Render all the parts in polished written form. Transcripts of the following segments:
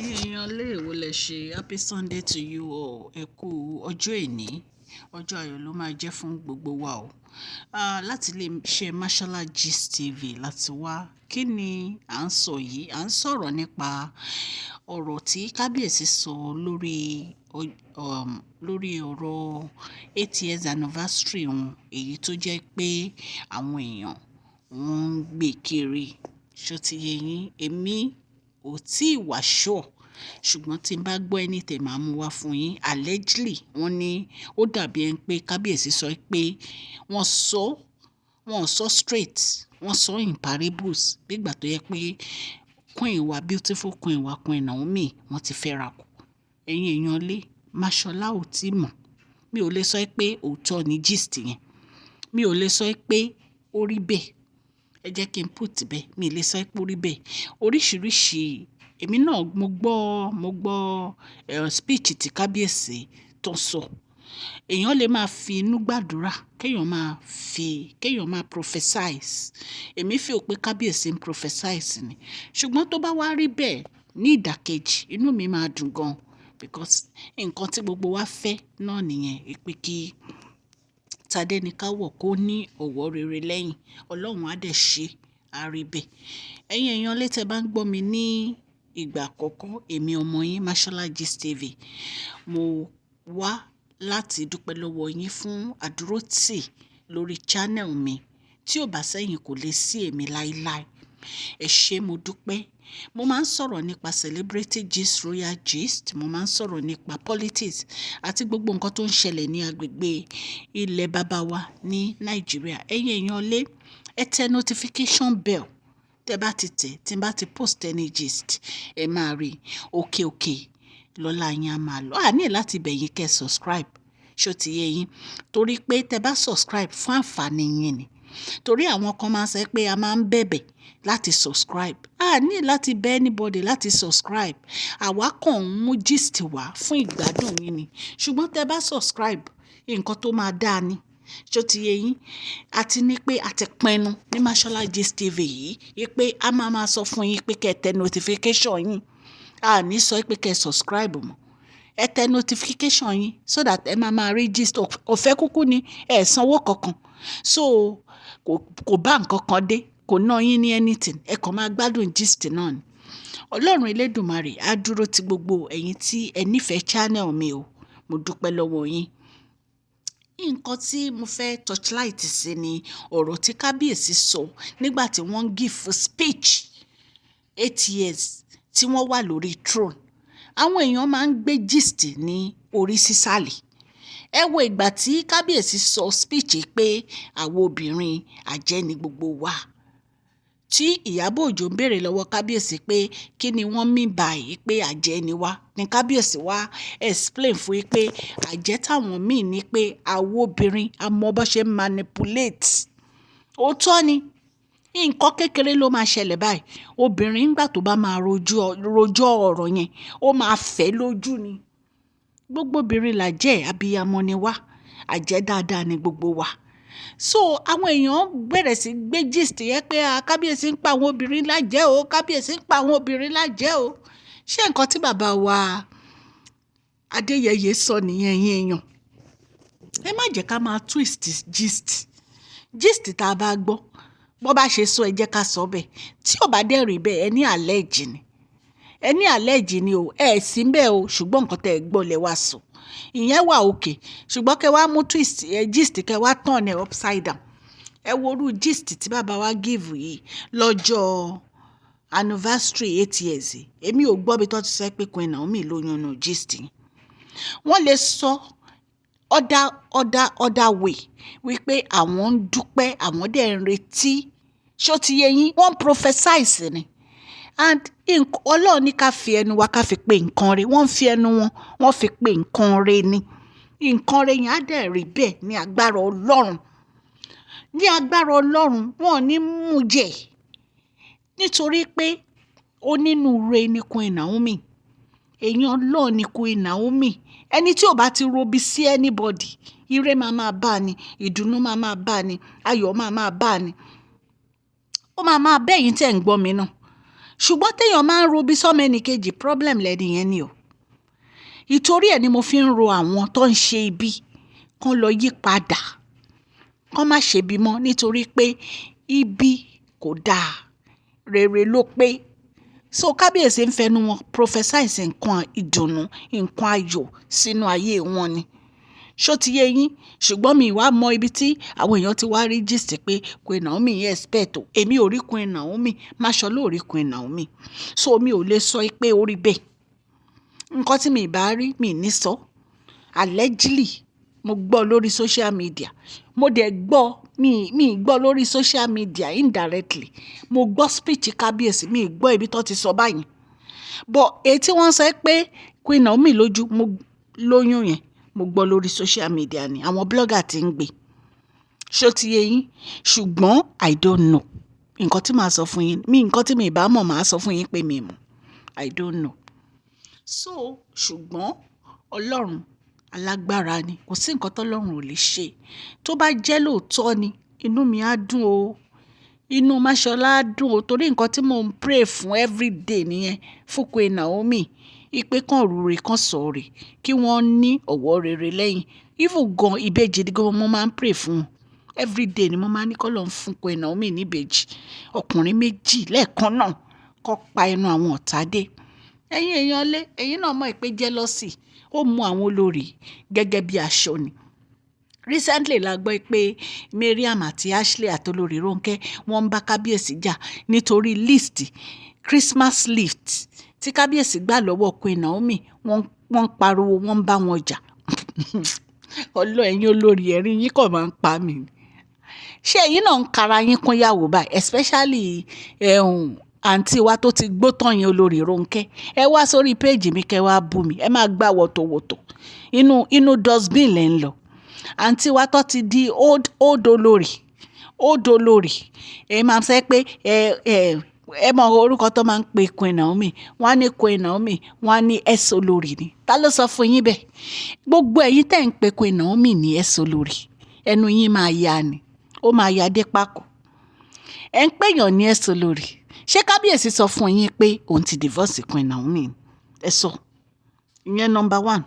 Ẹ̀yin èèyàn lé èwo lẹ ṣe. Happy Sunday to you all. Ẹ kú ọjọ́ òní. Ọjọ́ ayọ̀ ló máa jẹ́ fún gbogbo wa o. Ah, láti lè ṣe Mashola Gist TV láti wá. Kí ni à ń sọ yìí? À ń sọ̀rọ̀ nípa ọ̀rọ̀ tí Kábíyèsí sọ lórí ọ̀rọ̀ 8 years anniversary wọn, èyí tó jẹ́ pé àwọn èèyàn wọ́n ń gbé kiri. Ṣó ti yé yín? Èmi ò tí wà sure, ṣùgbọ́n tí n bá gbọ́ anything, màá mú wá fún yín. Allegedly, wọ́n ní ó dàbí ẹni pé Kábíyèsí sọ pé wọ́n sọ, wọ́n sọ straight, wọ́n sọ in parables. Bí ìgbà tó yẹ pé queen wa, beautiful queen wa, Queen Naomi, wọ́n ti fẹ́ra kù. Ẹ̀yin èèyàn lé, Mashola ò tí mọ̀. Mi ò lè sọ pé òótọ́ ni gist yẹn. Mi ò lè sọ pé ó rí bẹ́ẹ̀. Ẹ jẹ́ kí n put bẹ́ẹ̀. Mi ò lè sọ pé ó rí bẹ́ẹ̀. Oríṣìíríṣìí, èmi náà mo gbọ́ speech tí Kábíyèsí tó sọ. Èèyàn lè máa fi inú gbàdúrà, kéèyàn máa prophesize. Èmi feel pé Kábíyèsí ń prophesize ni. Ṣùgbọ́n tó bá wá rí bẹ́ẹ̀ ní ìdàkejì, inú mi máa dùn gan, because nǹkan tí gbogbo wa fẹ́ náà nìyẹn, wípé kí Tadéníkàwọ́ kó ní ọwọ́ rere lẹ́yìn. Ọlọ́run á dẹ̀ ṣe, á rí bẹ́ẹ̀. Ẹ̀yin èèyàn lé, tẹ bá ń gbọ́ mi ní ìgbà àkọ́kọ́, èmi ọmọ yín, Mashola Gist TV. Mo wá láti dúpẹ́ lọ́wọ́ yín fún àdúrótì lórí channel mi. Tí ò bá sẹ́yìn, kò lè sí èmi láíláí. Ẹ ṣé, mo dúpẹ́. Mo máa ń sọ̀rọ̀ nípa celebrity gist, royal gist. Mo máa ń sọ̀rọ̀ nípa politics àti gbogbo nǹkan tó ń ṣẹlẹ̀ ní agbègbè ilẹ̀ bàbá wa ní Nàìjíríà. Ẹ̀yin èèyàn lé, ẹ tẹ notification bell. Tẹ bá ti tẹ̀, tí n bá ti post any gist, ẹ máa rí. Òkè òkè lọ́la yín á máa lọ. A ní láti bẹ̀ yín kẹ́ subscribe. Ṣó ti yé yín? Torí pé tẹ bá subscribe, fún àǹfààní yín ni. Torí àwọn kan máa ń sọ pé a máa ń bẹ̀bẹ̀ láti subscribe. A ní láti bẹ anybody láti subscribe. Àwa kàn ń mú gist wá fún ìgbádùn yín ni. Ṣùgbọ́n tẹ bá subscribe, nǹkan tó máa dáa ni. Ṣó ti yé yín? A ti ní pé a ti pinnu ní Mashola Gist TV yìí wípé a máa máa sọ fún yín pé kí ẹ tẹ notification yín. A ní sọ pé kí ẹ subscribe mọ́. Ẹ tẹ notification yín so that ẹ máa máa rí gist. Ọ̀fẹ́ kúkú ni, ẹ sanwó kankan. So kò bá nǹkan kan dé, kò ná yín ní anything. Ẹ kàn máa gbádùn gist náà ni. Ọlọ́run Elédùmarè á dúró ti gbogbo ẹ̀yin tí ẹ nífẹ̀ẹ́ channel mi o. Mo dúpẹ́ lọ́wọ́ yín. Nǹkan tí mo fẹ́ torchlight sí ni ọ̀rọ̀ tí Kábíyèsí sọ nígbà tí wọ́n ń give speech 8 years tí wọ́n wà lórí throne. Àwọn èèyàn máa ń gbé gist ní orí sísàlẹ̀. Ẹ wo ìgbà tí Kábíyèsí sọ speech pé àwọn obìnrin, àjẹ́ ni gbogbo wa. Tí Ìyábọ̀ Òjó ń béèrè lọ́wọ́ Kábíyèsí pé kí ni wọ́n mean by pé àjẹ́ ni wá. Ní Kábíyèsí wá explain fún yín pé àjẹ́ táwọn mean ní pé àwọn obìnrin a mọ bó ṣe manipulate. Òótọ́ ni. Nǹkan kékeré ló máa ṣẹlẹ̀ báyìí. Obìnrin nígbà tó bá máa rojọ́ ọ̀rọ̀ yẹn, ó máa fẹ́ lójú ni. Gbogbo obìnrin là jẹ́, abiyamọ ni wá. Àjẹ́ dáadáa ni gbogbo wa. So àwọn èèyàn bẹ̀rẹ̀ sí gbé gist yẹn pé a Kábíyèsí ń pa àwọn obìnrin lájẹ́ o, Kábíyèsí ń pa àwọn obìnrin lájẹ́ o. Ṣé nǹkan tí bàbá wa Adéyẹyè sọ nìyẹn, ẹ̀yin èèyàn? Ẹ má jẹ́ ká máa twist gist. Gist tá a bá gbọ́, bó bá ṣe sọ, ẹ jẹ́ ká sọ bẹ́ẹ̀. Tí ò bá dẹ́ rí bẹ́ẹ̀, ẹ ní allege ni. Ẹ ní allege ni o. Ẹ sì ń bẹ̀ o, ṣùgbọ́n nǹkan tí ẹ gbọ́ lẹ wá sọ. Ìyẹn wà okay. Ṣùgbọ́n kí ẹ wá mú twist, gist kí ẹ wá turn ẹ upside down. Ẹ wo irú gist tí bàbá wa give yìí lọ́jọ́ anniversary 8 years. Èmi ò gbọ́ bí tó ti sọ pé Queen Naomi lóyún nínú gist yìí. Wọ́n lè sọ other way wípé àwọn ń dúpẹ́, àwọn dẹ̀ ń retí. Ṣó ti yé yín? Wọ́n prophesize ni. And Ọlọ́run ní ká fi ẹnu wa ká fi pe nǹkan re. Wọ́n fi ẹnu wọn, wọ́n fi pe nǹkan re ni. Nǹkan re yẹn á dẹ̀ rí bẹ́ẹ̀ ní agbára Ọlọ́run. Ní agbára Ọlọ́run, wọ́n ò ní mú jẹ. Nítorí pé onínúure ni Queen Naomi. Èèyàn Ọlọ́run ni Queen Naomi. Ẹni tí ò bá ti robi sí anybody, ire máa máa bá ni, ìdùnnú máa máa bá ni, ayọ̀ máa máa bá ni. Ó máa máa bẹ́ ẹ̀yin tí ẹ̀ ń gbọ́ mi náà. Ṣùgbọ́n téèyàn máa ń ro bí sọ́mọ ẹnìkejì, problem lẹ́ni yẹn ni o. Ìtorí ẹ̀ ni mo fi ń ro àwọn tó ń ṣe ibi kán lọ yí padà, kán má ṣe bí mọ́, nítorí pé ibi kò dáa, rere ló pé. So kábíyèsí ń fẹnu wọn prophesy nǹkan ìdùnnú, nǹkan ayọ̀ sínú ayé wọn ni. Ṣó ti yé yín? Ṣùgbọ́n mi wá mọ ibi tí àwọn èèyàn ti wá rí gist pé Queen Naomi expect o. Èmi ò rí Queen Naomi, Máṣọlá ò rí Queen Naomi. So mi ò lè sọ pé ó rí bẹ́ẹ̀. Nǹkan tí mi ì bá rí, mi ní sọ. Allegedly, mo gbọ́ lórí social media. Mo dẹ̀ gbọ́, mi gbọ́ lórí social media indirectly. Mo gbọ́ speech kábíyèsí, mi gbọ́ ibi tó ti sọ báyìí. But èyí tí wọ́n sọ pé Queen Naomi lójú, mo lóyún yẹn, mo gbọ́ lórí social media ni. Àwọn blogger tí ń gbé. Ṣó ti yé yín? Ṣùgbọ́n I don't know. Nǹkan tí màá sọ fún yín, mi nǹkan tí mi ì bá mọ̀, màá sọ fún yín pé mi mọ̀. I don't know. So ṣùgbọ́n Ọlọ́run alágbára ni. Kò sí nǹkan tó Ọlọ́run ò lè ṣe. Tó bá jẹ́ lóòótọ́ ni, inú mi á dùn o. Inú Máṣọlá á dùn o, torí nǹkan tí mò ń pray fún everyday nìyẹn fún Queen Naomi. Ipe kan rure kan sọ̀re, kí wọ́n ní ọwọ́ rere lẹ́yìn. Even gan ìbejì gan mo máa ń pray fún wọn. Everyday ni mo máa ń ní kí Ọlọ́run fún Queen Naomi ní ìbejì. Ọkùnrin méjì lẹ́ẹ̀kan náà kó pa ẹnu àwọn ọ̀tá dé. Ẹ̀yin èèyàn lé, ẹ̀yin náà mọ̀ pé jealousy ó mú àwọn olórí gẹ́gẹ́ bí aṣọ ni. Recently la gbọ́ pé Mariam àti Ashley àti olórí Ronke wọ́n ń bá kábíyèsí jà nítorí list, Christmas list tí kábíyèsí gbà lọ́wọ́ Queen Naomi. Wọ́n ń pariwo, wọ́n ń bá wọn jà. Ọlọ́run, ẹ̀yin olórí, ẹ̀rín yín kàn máa ń pa mí ni. Ṣé ẹ̀yin náà ń kara yín kún yàwó báyìí, especially ẹ̀hún àǹtí wa tó ti gbó tán yẹn, olórí Ronke? Ẹ wá sórí péèjì mi kẹ́ wá bú mi, ẹ máa gbá wọ̀tọ̀wọ̀tọ̀. Inú dustbin lẹ́ ń lọ. Àǹtí wa tó ti di old old olórí, old olórí. Ẹ máa sọ pé ẹ mọ orúkọ tó máa ń pe Queen Naomi. Wọ́n á ní Queen Naomi, wọ́n á ní S olórí ni. Ta ló sọ fún yín bẹ́ẹ̀? Gbogbo ẹ̀yin tẹ́ ń pe Queen Naomi ní S olórí, ẹnu yín máa ya ni. Ó máa ya dé pákó. Ẹ ń pèèyàn ní S olórí. Ṣé kábíyèsí sọ fún yín pé òun ti divorce Queen Naomi? Ẹ sọ. Ìyẹn number one.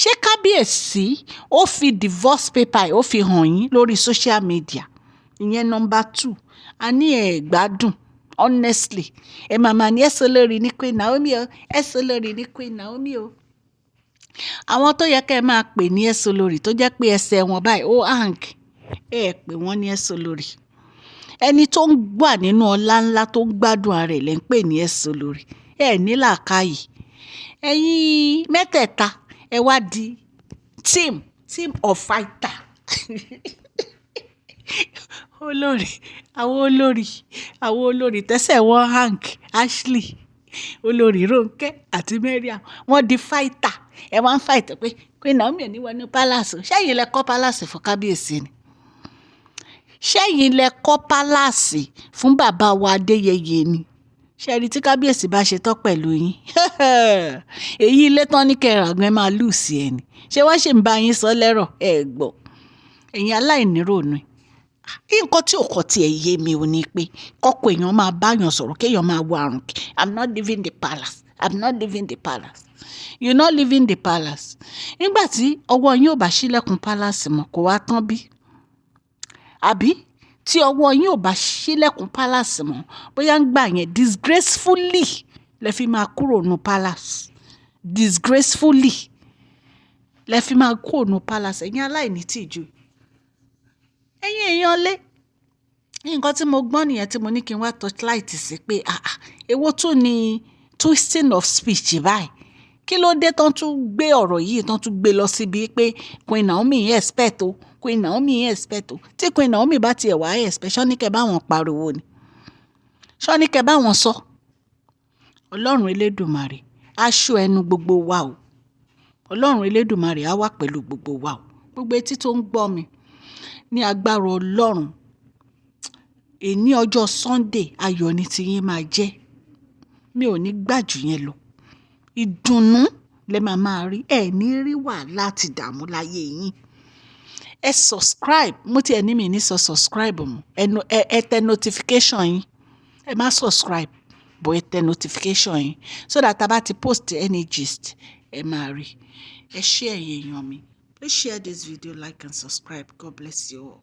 Ṣé kábíyèsí ó fi divorce paper, ó fi hàn yín lórí social media? Ìyẹn number two. A ní ẹ gbádùn, honestly. Ẹ máa ma ní S olórí ní Queen Naomi o, S olórí ní Queen Naomi o. Àwọn tó yẹ kẹ́ ẹ máa pè ní S olórí, tó jẹ́ pé ẹsẹ̀ wọn báyìí ó hang, ẹ pè wọ́n ní S olórí. Ẹni tó ń wà nínú ọlá ńlá, tó ń gbádùn ara ẹ̀ lẹ́ ń pè ní S olórí. Ẹ ní làákàyè. Ẹ̀yin mẹ́tẹ̀ẹ̀ta, ẹ wá di team of fighter. Olórí, àwọn olórí tẹ́sẹ̀ wọ́n hang, Ashley, olórí Ronke àti Mariam, wọ́n di fighter. Ẹ wá ń fight pé Queen Naomi ò ní wọnú palace. Ṣẹ́yìn lẹ kọ́ palace fún kábíyèsí ni? Ṣẹ́yìn lẹ kọ́ palace fún bàbá wa Adéyẹyè ni? Ṣé ẹ rí tí kábíyèsí bá ṣe tán pẹ̀lú yín? Èyí ilé tán ní kẹ́ rà gan, ẹ máa lose ẹ ni. Ṣé wọ́n sì ń bá yín sọ lẹ́rọ̀? Ẹ gbọ́. Ẹ̀yin aláìníròònú. Nǹkan tí ò kọ́ tí ẹ yé mi ò ní pé kọ́kọ́ èèyàn máa bá èèyàn sọ̀rọ̀, kí èèyàn máa wo àrùn. I'm not leaving the palace. I'm not leaving the palace. You not leaving the palace. Nígbà tí ọwọ́ yín ò bá ṣílẹ̀kùn palace mọ́, kò wá tán bí? Àbí tí ọwọ́ yín ò bá ṣílẹ̀kùn palace mọ́, bóyá ń gbà yẹn disgracefully lẹ fi máa kúrò nínú palace. Disgracefully lẹ fi máa kúrò nínú palace. Ẹ̀yin aláìní tìjú. Ẹ̀yin èèyàn lé. Nǹkan tí mo gbọ́ nìyẹn tí mo ní kí n wá torchlight sí pé, àà, èwo tún ni twisting of speech báyìí? Kí ló dé tán tún gbé ọ̀rọ̀ yìí, tán tún gbé lọ síbi pé Queen Naomi expect o, Queen Naomi expect o? Tí Queen Naomi bá tiẹ̀ wá expect, ṣọ́ ní kẹ́ bá wọn pariwo ni? Ṣọ́ ní kẹ́ bá wọn sọ? Ọlọ́run Elédùmarè á ṣọ́ ẹnu gbogbo wa o. Ọlọ́run Elédùmarè á wà pẹ̀lú gbogbo wa o. Gbogbo etí tó ń gbọ́ mi, ní agbára Ọlọ́run, èní ọjọ́ Sunday, ayọ̀ ni tí yín máa jẹ́. Mi ò ní gbà jù yẹn lọ. Ìdùnnú lẹ máa máa rí. Ẹ ní rí wàhálà àti ìdààmú láyé yín. Ẹ subscribe. Mo ti ẹ ní mi ní sọ subscribe mọ́. Ẹnu ẹ tẹ notification yín. Ẹ má subscribe, But ẹ tẹ notification yín so that tá bá ti post any gist, ẹ máa rí. Ẹ ṣé, ẹ̀yin èèyàn mi. Please share this video, like and subscribe. God bless you all.